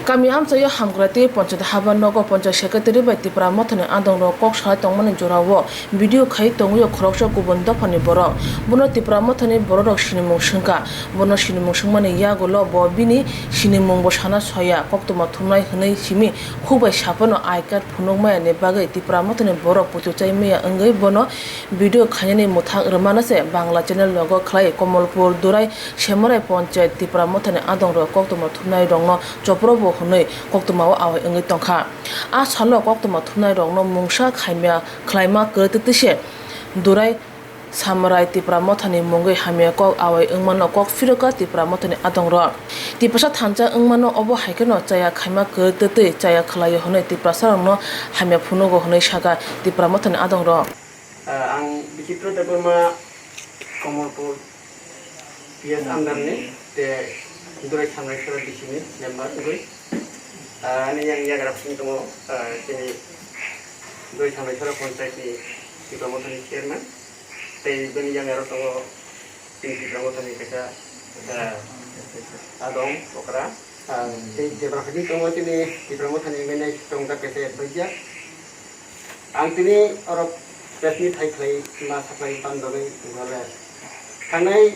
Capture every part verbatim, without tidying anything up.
Kami amchaio hamkrai tei ponchayat haba nogo ponchayat secretary bai Tipra Mothani adongrok kok salai tongmani jorao video khai tongwio khoroksa kubun dophani borok. Bono Tipra Mothani bororok sinimung swngkha. Bono sinimung swngmani yagulo bo bini sinimungbo sana soya, koktwma thumnai hwnwi simi khukbai saphano I card phunukmayani bagwi Tipra Mothani borok puitu chai maya wngwi bono video khainani mwthang rwmano se Bangla channel logo khlai Komolpur Durai Semorai ponchayat Tipra Mothani adongrok koktwma thumnairokno chopro bo hwnwi koktwmao awai wngwi tongkha. A salo koktwma thumnairokno mungsa khaimya khlaima kwrwtwtwi se Durai Samrai Tipra Mothani mungwi hamya kok awai wngmano kok phirokha Tipra Mothani adongrok. Tiprasa thansa wngmano obo hai kheno chaya khaima kwrwtwtwi chaya khlaio hwnwi Tiprasarokno hamya phunugo hwnwi sakha Tipra Mothani adongrok. Ah, ang Bichitro Debbarma, Komolpur P S under ni, te Durai Samrai Sora D C ni member wngwi. Ah, ani yang yagra sing tongo, ah, chini Durai Samrai Sora Panchayat ni Tipra Motha ni chairman. Tei bini yang aro tongo chini Tipra Motha ni kaisa, ah, adong okra. Ah, tei jebra phagwi tongo chini Tipra Motha ni wngwi nai tongjak kaisa advisor. Ang tini oro press meet hai khlai ma saklai tang bagwi wngkha le. Thangnai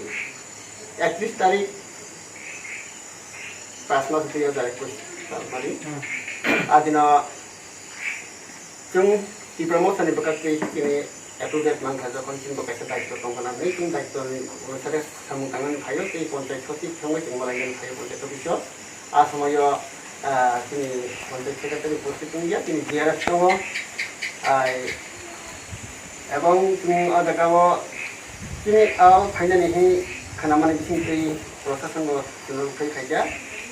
ekatris tarik pas mas dui hajar ekus sal mani. Hmm. Adino chwng Tipra Motha ni bwkak twi chini approval mankha, jokhon chini bo kaisa daitw tongkha na, chini daitw ni onusare samung tangnani phaio tei ponchayat sochib thangwi chwng malainani phaio ponchayat office o. A somoio, ah, chini ponchayat secretary upasthit wngya, chini D R S tongo. Ai, ebong chwng o jaga o chini o phainani hi khnamani bisingtwi prosason bo chwngno phai khaikha.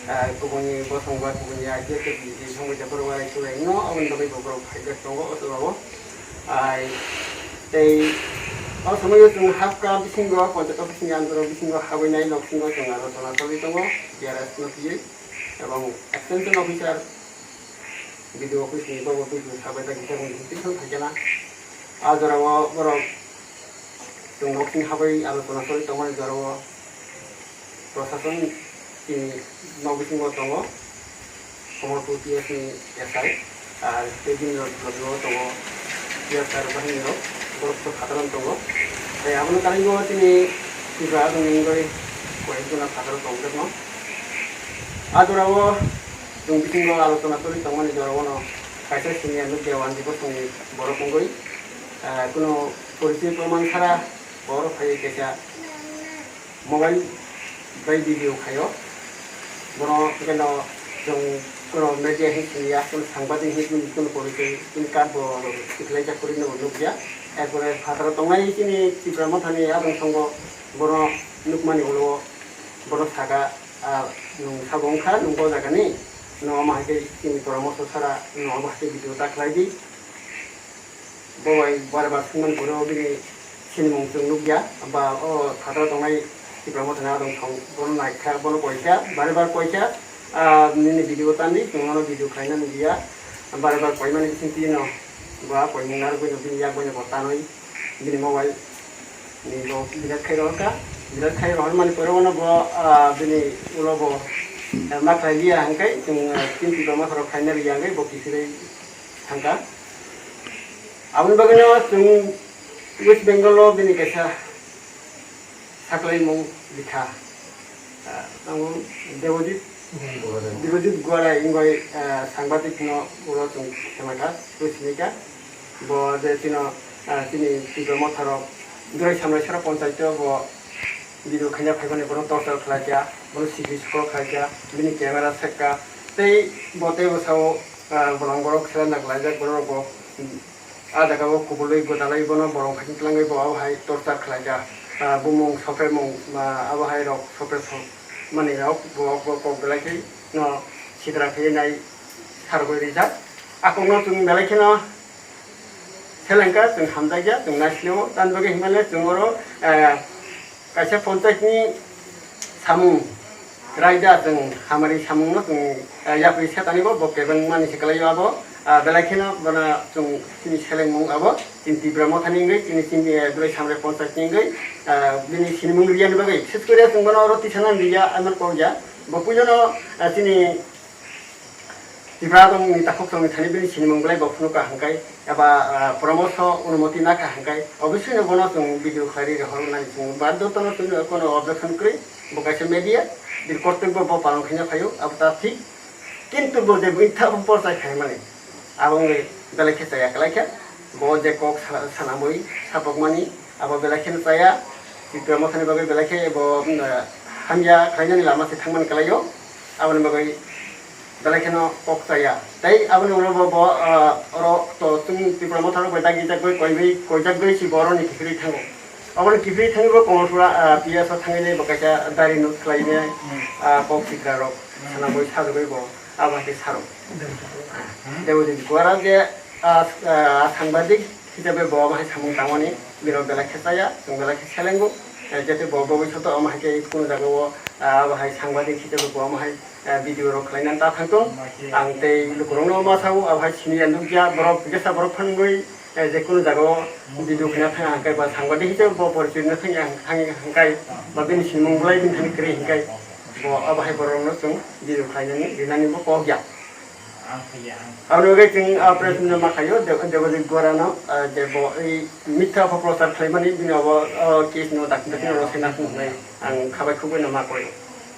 Ah, kubuni bosong ba kubuni idea khe bini thangbai japhuru walai surai no, aboni bagwi bo borok phaijak tongo o jaga o. Ai, tei o somoio chwng hapkha bisingo, ponchayat office ni andoro bisingo habwi nai nok singo chwng aro chwla choli tongo, D R S no twiwi. Ebong extension officer, B D O office ni bobo twi twi sabai ta gita guni twi thang phaikana. A jorao borok chwng nok sing habai alochona choli tongmani jorao prosason chini nok bisingo tongo. Komolpur P S ni S I, ar tei bini loge o tongo P S R bahiningrok, borok khe phataro tongo. Tei abono karwi o chini Tripura adongni wngwi koyek jona phataro tongjakno. A jorao chwng bisingo alochona choli tongmani jorao no kaisa senior nukya wanjwi bosongni borok wngwi, ah, kuno porichoi proman sara borok phaiwi kaisa mobile bai video khaio. Bono keno chwng kuno media hin siniya, kuno sangbadik hin kuno, kuno porichoi, kuno card bo tikhlaijak kwrwi no nukya. Erpore phataro tongnai chini Tipra Mothani adong songo bono nukmani ulo bono saka, ah, nwng sabo wngkha, nwng bo jagani, nwng omo hai khe chini poramorso sara, nwng omo hai khe video ta khlai di. Bo bai bare bar swngmani pore o bini sinimung chwng nukya, ba o phataro tongnai Tipra Mothani adong song bono naikha, bono koikha, bare bar koikha, ah, nini video tandi, chwng nono video khlaina nukya, bare bar koimani bisingtwi no, ba koimung narwgwino bini yak baino bo tanwi, bini mobile ni bo birat khai rohorkha, birat khai rohormani pore o no bo, ah, bini ulo bo, ah, ma khlai liya hwnkhe, chwng, ah, chini Tipra Motharo khlaina rwya hwnkhe bo kiphilwi thangkha. Aboni bagwino chwng West Bengal o bini kaisa saklaimung bwkha, ah, tamo Debojit, Debojit Guarai wngwi, ah, sangbadik no ulo chwng khemaka, twi sinika. Bo je chino, ah, chini Tipra Motharo Durai Samrai Sora Panchayat o bo video khaina phaimani bono torture khlaikha, bono sikri sukro khlaikha, bini camera sekka, tei bo tei bwsao, ah, bolong borok khela naklaijak borok bo, mm, ah jaga o kubulwi gwdalwi bono bolong phaikhwlangwi bo abo hai torture khlaikha, ah, bumung sopremung, ah, abo hai rok sopre sok manwi rok bo, bo kok belai khai no sidra khai nai sargwi rijak. Akokno chwng belai kheno selengkha, chwng hamjakya, chwng naisneo, tamni bagwi hinmale chwng oro, eh, kaisa ponchayat ni samung raida chwng hamari samungno chwng, eh, yapri setanibo bo kebeng mani se kalaio abo, ah, belai kheno bono chwng chini selengmung abo chini Tipra Mothani wngwi chini, chini, eh, Durai Samrai ponchayat ni wngwi, ah, bini sinimung riyani bagwi bises kore chwng bono oro tisanani riya, amar kokya bo puilano, ah, chini Tipra dong ni takhuk tong ni thani bini sinimung belai bo phunuk ka hangkai, eba, ah, poramorsho onumoti na kha hangkai, obviously no bono chwng video khlai ri rohor nani chwng baddo tono chwng kono objection kwrwi, bo kaisa media, bini kortobyo bo palon khaina phaio, abo ta thik. Kintu bo je bini tha bo porchai khai mani, abo wngwi belai khe chaya kwlai khe, bo je kok sa-, sanamwi sapok mani, abo belai kheno chaya, Tipra Mothani bagwi belai khe bo, mm, hamya khlainani lama se thangmani kwlaio, aboni bagwi belai kheno kok chaya. Tei aboni ulo bo, bo, ah, oro to chwng Tipra Motha rok bai dagi jagwi koiwi, koijakgwi si bo oroni kiphilwi thango. Aboni kiphilwi thangwi bo Kamalpura, ah, P S o thangwi bo kaisa dari nuk khlainai, ah, kok sikra rok sanamwi sajagwi bo abo hai khe saro. Debojit Guara je, ah, ah, sangbadik hisabe bo omo hai samung tangmani, bini belai khe chaya, chwng belai khe selengo. Eh, jete bo bobishoto omo hai khe kunu jaga o, ah, abo hai sangbadik hisabe bo omo hai, eh, video rok khlainani ta thangthung. Ang tei lukurokno ma sao, abo hai siniya nukya, borok jesa borok phangwi, eh, je kunu jaga o video khaina thang hangkai ba sangbadik hisabe bo porichoi no thang hangkai ba bini sinimung belai bini thani kwrwi hingkai bo abo hai borok no chwng video khlainani rinani bo kok ya. Aboni bagwi chwng, ah, press meet no ma khaio, Deb-, Debojit Guarano, ah, je bo ei mitha opopro prochar khlaimani, bini obo, oh, case no dakti dakti no rw sena hwnwi ang khabai khukbai no ma koi.